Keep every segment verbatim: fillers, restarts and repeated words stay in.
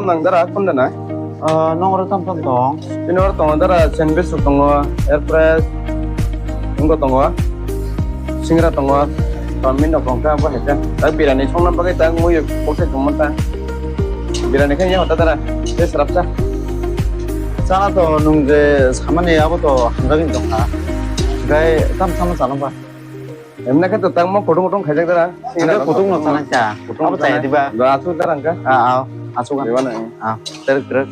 Nang dara, kunda na? Ah, nong oro tam tam tong. Bini oro tongo dara, sandwich rok tongo, air fry, wngkha tongo, singra tongo, chowmin rok tongkha, bo hai khe. Tak birani songna bagwi tak mui bokse tongmani ta. Birani khe ya hota dara, tei srapsa. Chana to nwng je samani abo to hamjagwi tongkha. Gai tam sama chana ba. Emna khe to tangmo kutung kutung khaijak dara. Hingke kutung no chana kya? Kutung abo chaya diba? Asuk dara hingke. Ah, ah, asuk kan. Diba na? Ah, teruk teruk.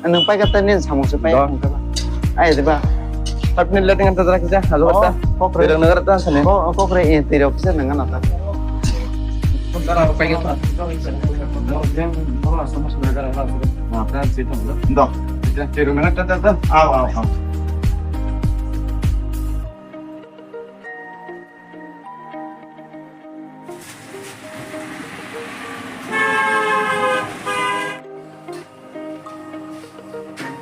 Nung pai kata ni samung se pai. Ai diba? Five minute late ngan ta dara kisa. Asuk kata. Kokre. Teruk nagar ta sini. Kokre, eh, teruk kisa nang ngan ta. Dara pai kata. Dok. Teruk nagar ta ta. Aw, aw, aw.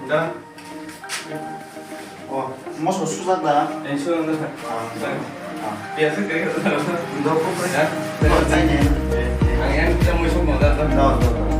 Da. Oh, moso sujak da? Eh, sujak da. Ah, da. Ah. Piyaj se kaya da? Do ko pre. Da. Oh, chai ne. Ang yang kita mau sok mau da. Da, da, da.